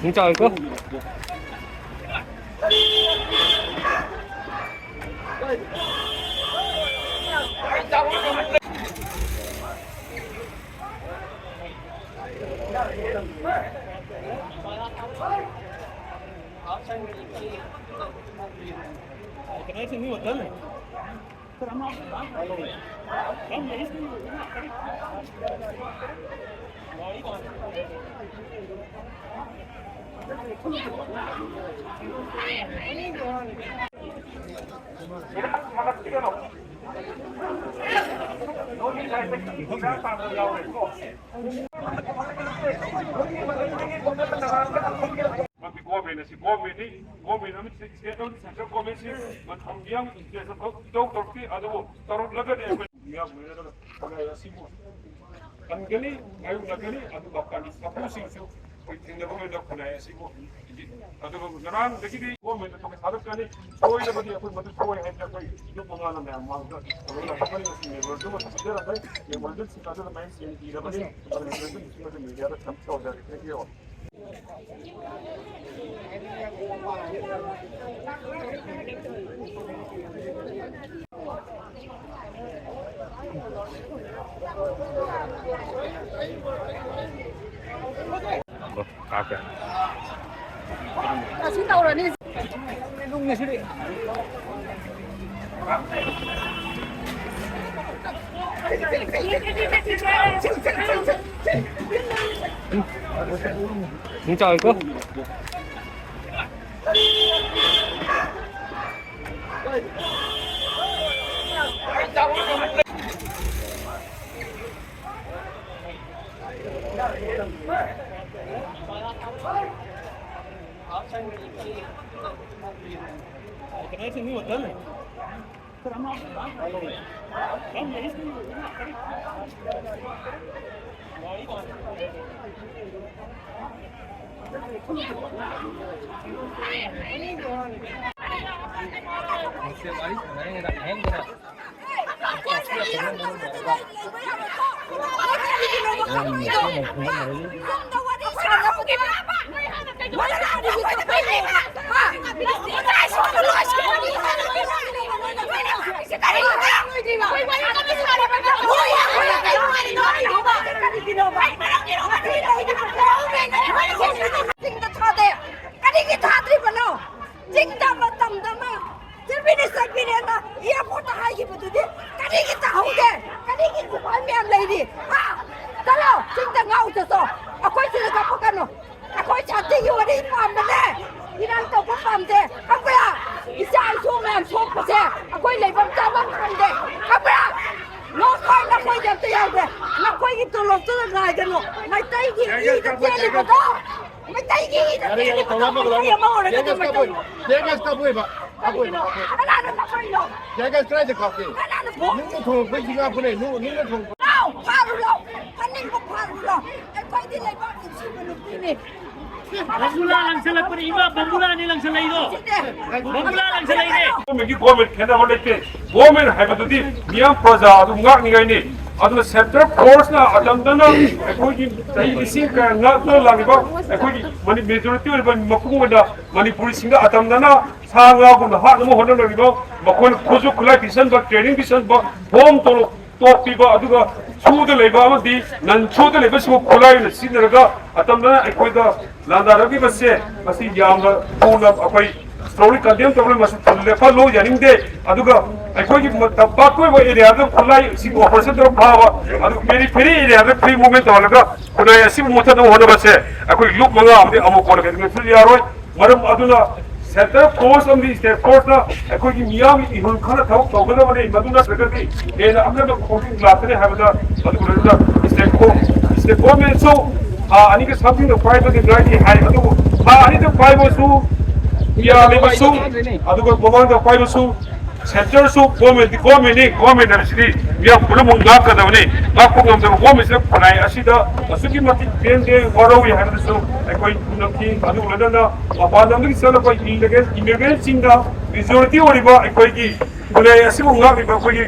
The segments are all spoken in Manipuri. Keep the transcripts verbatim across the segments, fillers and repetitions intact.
Không trời có. ꯃꯁꯤ ꯒꯣꯔꯃꯦꯟꯅ, ꯁꯤ ꯒꯣꯔꯃꯦꯟꯅꯤ, ꯒꯣꯔꯃꯦꯟ ꯑꯃ ꯁꯤ ꯁꯦꯟꯇ꯭ꯔꯦꯜ ꯒꯣꯔꯃꯦꯟꯁꯤ ꯃꯇꯝ ꯌꯥꯝ ꯏꯟꯇꯔꯦꯁ ꯇꯧ ꯇꯧꯔꯛꯇꯦ, ꯑꯗꯨꯕꯨ ꯇꯧꯔꯛꯂꯒꯗꯤ ꯑꯩꯈꯣꯏ ꯃꯤꯌꯥꯝ ꯑꯣꯏꯔꯒ ꯈꯨꯟꯅꯥꯏ ꯑꯁꯤꯕꯨ ꯀꯟꯒꯅꯤ, ꯃꯥꯌꯣꯛꯅꯒꯅꯤ, ꯑꯗꯨꯒ ꯀꯟ-, ꯃꯄꯨꯁꯤꯡꯁꯨ ꯑꯩꯈꯣꯏ ꯊꯦꯡꯅꯕ ꯉꯝꯗ ꯈꯨꯟꯅꯥꯏ ꯑꯁꯤꯕꯨ ꯍꯧꯖꯤꯛ, ꯑꯗꯨꯒ ꯉꯔꯥꯡꯗꯒꯤꯗꯤ ꯒꯣꯔꯃꯦꯟꯗ ꯊꯕꯛ ꯊꯥꯗꯣꯛꯀꯅꯤ, ꯁꯣꯏꯗꯕꯗꯤ ꯑꯩꯈꯣꯏ ꯃꯗꯨ ꯁꯣꯏ ꯍꯥꯏꯅ ꯑꯩꯈꯣꯏ ꯌꯨꯝ ꯃꯉꯥꯅ ꯃꯌꯥꯝ ꯃꯥꯡꯗ ꯊꯕꯛ ꯂꯥꯛꯀꯅꯤ꯫ ꯃꯁꯤ ꯃꯦꯃꯣꯔꯦꯟꯗꯝ ꯑꯃ ꯄꯤꯖꯔꯝꯃꯦ, ꯃꯦꯃꯣꯔꯦꯟꯗꯝꯁꯤꯡ ꯑꯗꯨꯅ ꯃꯌꯥꯝ ꯁꯦꯜ ꯏꯔꯕꯅꯤ, ꯑꯗꯨꯅ ꯃꯦꯃꯣꯔꯦꯟꯗꯝꯁꯤꯡ ꯑꯗꯨ ꯃꯦꯗꯤꯌꯥꯗ ꯊꯝ ꯇꯧꯖꯔꯛꯀꯅꯤ꯫ ꯑꯁꯤ ꯇꯧꯔꯅꯤ꯫ ꯆꯥꯎꯏꯀꯣ꯫ ꯀꯔꯤꯒꯤꯅꯣꯕ? ꯆꯤꯡꯗ ꯊꯥꯗꯦ꯫ ꯀꯔꯤꯒꯤ ꯊꯥꯗ꯭ꯔꯤꯕꯅꯣ? ꯆꯤꯡꯗ ꯑꯃ, ꯇꯝꯗ ꯑꯃ, ꯆꯠꯄꯤꯅꯦ, ꯆꯠꯄꯤꯅꯦꯅ airport ꯇ ꯍꯥꯏꯈꯤꯕꯗꯨꯗꯤ ꯀꯔꯤꯒꯤ ꯇꯥꯍꯧꯗꯦ? ꯀꯔꯤꯒꯤ ꯁꯤꯐꯥꯏ ꯃꯌꯥꯝ ꯂꯩꯔꯤ? ꯍꯥ? ꯆꯠꯂꯣ, ꯆꯤꯡꯗ ꯉꯥꯎ ꯆꯠꯁꯣ꯫ ꯑꯩꯈꯣꯏ ꯁꯤꯗ ꯀꯥꯞꯄꯛꯀꯅꯨ꯫ ꯑꯩꯈꯣꯏ ꯁꯥꯟꯇꯤꯒꯤ ꯋꯥꯔꯤ ꯄꯥꯝꯕꯅꯦ꯫ ꯏꯔꯥꯡ ꯇꯧꯕ ꯄꯥꯝꯗꯦ꯫ ꯈꯪꯕ꯭ꯔꯥ? ꯏꯆꯥ ꯏꯁꯨ ꯃꯌꯥꯝ ꯁꯣꯛꯄꯁꯦ ꯑꯩꯈꯣꯏ ꯂꯩꯐꯝ ꯆꯥꯐꯝ ꯈꯪꯗꯦ꯫ ꯈꯪꯕ꯭ꯔꯥ? ꯅꯣꯡꯈꯣꯏ ꯅꯈꯣꯏꯗꯤ ꯑꯝꯇ ꯌꯥꯎꯗꯦ꯫ ꯅꯈꯣꯏꯒꯤ ꯇꯣꯂꯣꯞꯇꯨꯗ ꯉꯥꯏꯒꯅꯨ꯫ ꯃꯩꯇꯩꯒꯤ ꯏꯗ ꯆꯦꯜꯂꯤꯕꯗꯣ, ꯃꯩꯇꯩꯒꯤ ꯏꯗ ꯆꯦꯜꯂꯤꯕꯗꯣ, ꯃꯩꯇꯩ ꯑꯃ ꯑꯣꯏꯔꯒꯗꯤ ꯃꯩꯇꯩ ꯀꯅꯥꯅ ꯀꯞꯄꯛꯏꯅꯣ? ꯀꯅꯥꯅ ꯐꯣꯡ-, ꯅꯪꯅ ꯊꯣꯡꯉꯛꯄꯩ ꯉꯥ ꯐꯨꯅꯩ, ꯅꯨ-, ꯅꯨꯡꯅ ꯊꯣꯡꯉꯛꯄ꯫ ꯂꯥꯎ, ꯐꯥꯔꯨ ꯂꯥꯎ, ꯐꯥꯅꯤꯡꯕ ꯐꯥꯔꯨ ꯂꯥꯎ꯫ ꯑꯩꯈꯣꯏꯗꯤ ꯂꯩꯕꯥꯛ ꯅꯨꯡꯁꯤꯕ ꯅꯨꯄꯤꯅꯤ꯫ ꯕꯝꯕꯨꯂꯥ ꯂꯪꯁꯤꯜꯂꯛꯄꯅꯤ, ꯏꯃꯥ, ꯕꯝꯕꯨꯂꯥꯅꯤ ꯂꯪꯁꯤꯜꯂꯛꯏꯗꯣ꯫ ꯕꯝꯕꯨꯂꯥ ꯂꯪꯁꯤꯜꯂꯛꯏꯅꯦ꯫ ꯒꯣꯔꯃꯦꯟꯒꯤ ꯒꯣꯔꯃꯦꯟ ꯈꯦꯠꯅꯕ ꯂꯩꯇꯦ꯫ ꯒꯣꯔꯃꯦꯟ ꯍꯥꯏꯕꯗꯨꯗꯤ ꯃꯤꯌꯥꯝ ꯄ꯭ꯔꯖꯥ ꯑꯗꯨ ꯉꯥꯛꯅꯤꯉꯥꯏꯅꯤ꯫ ꯑꯗꯨꯅ ꯁꯦꯟꯇ꯭ꯔꯦꯜ ꯐꯣꯔꯁꯅ ꯑꯇꯝꯗꯅ ꯑꯩꯈꯣꯏꯒꯤ ꯆꯍꯤ ꯂꯤꯁꯤꯡ ꯀꯌꯥ ꯉꯥꯛꯇꯨꯅ ꯂꯥꯛꯂꯤꯕ ꯑꯩꯈꯣꯏꯒꯤ ꯃꯅꯤ-, ꯃꯦꯖꯣꯔꯤꯇꯤ ꯑꯣꯏꯔꯤꯕ ꯃꯄꯨꯡ ꯑꯣꯏꯅ ꯃꯅꯤꯄꯨꯔꯤꯁꯤꯡꯗ ꯑꯇꯝꯗꯅ ꯁꯥ ꯉꯥꯒꯨꯝꯅ ꯍꯥꯠꯅꯕ ꯍꯣꯠꯅꯔꯤꯕ, ꯃꯈꯣꯏꯅ ꯈꯨꯠꯁꯨ ꯈꯨꯠꯂꯥꯏ ꯄꯤꯁꯟꯕ, ꯇ꯭ꯔꯦꯅꯤꯡ ꯄꯤꯁꯟꯕ, ꯕꯣꯝ ꯇꯣ-, ꯇꯣꯞ ꯄꯤꯕ, ꯑꯗꯨꯒ ꯁꯨꯗ ꯂꯩꯕ ꯑꯃꯗꯤ ꯅꯟ ꯁꯨꯗ ꯂꯩꯕꯁꯤꯡꯕꯨ ꯈꯨꯠꯂꯥꯏ ꯑꯣꯏꯅ ꯁꯤꯖꯤꯟꯅꯔꯒ ꯑꯇꯝꯅꯅ ꯑꯩꯈꯣꯏꯗ ꯂꯥꯟꯗꯥꯔꯛꯂꯤꯕꯁꯦ, ꯃꯁꯤ ꯌꯥꯝꯅ ꯊꯨꯅ ꯑꯩꯈꯣꯏ strongly condemn ꯇꯧꯔꯦ꯫ ꯃꯁꯤ ꯂꯦꯞꯍꯜꯂꯨ, ꯌꯥꯅꯤꯡꯗꯦ꯫ ꯑꯗꯨꯒ ꯑꯩꯈꯣꯏꯒꯤ ꯃ-, ꯇꯝꯄꯥꯛꯀꯤ ꯑꯣꯏꯕ area ꯗ ꯈꯨꯠꯂꯥꯏꯁꯤꯡ operation ꯇꯧꯔ ꯐꯥꯕ, ꯑꯗꯨ periphery area ꯗ free movement ꯇꯧꯍꯜꯂꯒ ꯈꯨꯟꯅꯥꯏ ꯑꯁꯤꯕꯨ ꯃꯨꯠꯊꯠꯅꯕ ꯍꯣꯠꯅꯕꯁꯦ ꯑꯩꯈꯣꯏ ꯂꯨꯞ ꯃꯉꯥ ꯑꯃꯗꯤ ꯑꯃꯨꯛ ꯀꯣꯟꯅ ꯀꯩꯗꯧꯉꯩꯗꯁꯨ ꯌꯥꯔꯣꯏ꯫ ꯃꯔꯝ ꯑꯗꯨꯅ central force ꯑꯃꯗꯤ state force ꯅ ꯑꯩꯈꯣꯏꯒꯤ ꯃꯤꯌꯥꯝꯒꯤ ꯏꯍꯨꯜ ꯈꯪꯅ ꯊꯕꯛ ꯇꯧꯒꯗꯕꯅꯤ꯫ ꯃꯗꯨ ꯅꯠꯇ꯭ꯔꯒꯗꯤ ꯍꯦꯟꯅ ꯑꯀꯟꯕ ꯈꯣꯡꯊꯥꯡ ꯂꯥꯛꯀꯅꯤ ꯍꯥꯏꯕꯗ ꯃꯗꯨ ꯎꯔꯗꯨꯅ state ꯐꯣ-, state government ꯁꯨ ꯊꯥ ꯑꯅꯤꯒ something ꯗ ꯄꯥꯏꯕꯗꯤ ꯉꯥꯏꯔꯤ ꯍꯥꯏ꯫ ꯑꯗꯨꯕꯨ ꯊꯥ ꯑꯅꯤꯗ ꯄꯥꯏꯕꯁꯨ ꯌꯥꯔꯤꯕꯁꯨ, ꯑꯗꯨꯒ ꯃꯃꯥꯡꯗ ꯄꯥꯏꯕꯁꯨ central ꯁꯨ government ꯗꯤ government ꯅꯤ, government ꯍꯥꯏꯕꯁꯤꯗꯤ ꯃꯤꯌꯥꯝ ꯄꯨꯝꯅꯃꯛ ꯉꯥꯛꯀꯗꯕꯅꯤ꯫ ꯉꯥꯛꯄ ꯉꯝꯗꯕ government ꯁꯤꯅ ꯈꯨꯟꯅꯥꯏ ꯑꯁꯤꯗ ꯑꯁꯨꯛꯀꯤ ꯃꯇꯤꯛ ꯄꯦꯟꯗꯦ, ꯋꯥꯔꯧꯏ ꯍꯥꯏꯕꯗꯨꯁꯨ ꯑꯩꯈꯣꯏ ꯎꯅꯈꯤ꯫ ꯑꯗꯨꯒ ꯂꯣꯏꯅꯅ ꯃꯄꯥꯟ ꯂꯝꯗꯒꯤ ꯆꯠꯂꯛꯄ ꯏꯃꯤꯒ꯭ꯔꯦꯟ-, ꯏꯃꯤꯒ꯭ꯔꯦꯟꯁꯤꯡꯗ ꯃꯦꯖꯣꯔꯤꯇꯤ ꯑꯣꯏꯔꯤꯕ ꯑꯩꯈꯣꯏꯒꯤ ꯈꯨꯟꯅꯥꯏ ꯑꯁꯤꯕꯨ ꯉꯥꯛꯂꯤꯕ ꯑꯩꯈꯣꯏꯒꯤ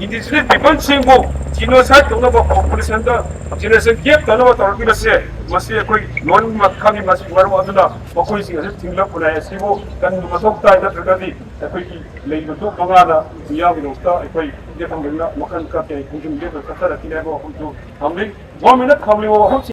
ꯏꯟꯗꯤꯖꯤꯅꯁ ꯄꯤꯄꯜꯁꯤꯡꯕꯨ ꯖꯤꯅꯣꯁꯥꯏꯠ ꯇꯧꯅꯕ, ꯄꯣꯄꯨꯂꯦꯁꯟꯗ ꯖꯦꯅꯦꯔꯦꯁꯟ ꯒꯦꯞ ꯇꯧꯅꯕ ꯇꯧꯔꯛꯂꯤꯕꯁꯦ, ꯃꯁꯤ ꯑꯩꯈꯣꯏ ꯂꯣꯏꯅꯃꯛ ꯈꯪꯉꯤ꯫ ꯃꯁꯤ ꯃꯔꯝ ꯑꯗꯨꯅ ꯃꯈꯣꯏꯁꯤꯡ ꯑꯁꯤ ꯊꯤꯡꯂ ꯈꯨꯟꯅꯥꯏ ꯑꯁꯤꯕꯨ ꯀꯟꯕ ꯃꯊꯧ ꯇꯥꯏ, ꯅꯠꯇ꯭ꯔꯒꯗꯤ ꯑꯩꯈꯣꯏꯒꯤ ꯂꯩꯔꯤꯕ ꯇꯣꯞ ꯃꯉꯥꯗ ꯃꯤꯌꯥꯝꯒꯤꯗꯃꯛꯇ ꯑꯩꯈꯣꯏ ꯏꯟꯗꯤꯌꯥ ꯒꯚꯔꯟꯃꯦꯟꯠꯅ ꯃꯈꯜ ꯈꯔ ꯀꯌꯥ ꯈꯣꯡꯖꯪ ꯂꯦꯞꯇꯅ ꯆꯠꯊꯔꯛꯈꯤꯅꯤ ꯍꯥꯏꯕ ꯋꯥꯐꯝꯁꯨ ꯊꯝꯂꯤ꯫ ꯒꯚꯔꯟꯃꯦꯟꯠꯅ ꯊꯝꯂꯤꯕ ꯋꯥꯐꯝꯁꯤꯡ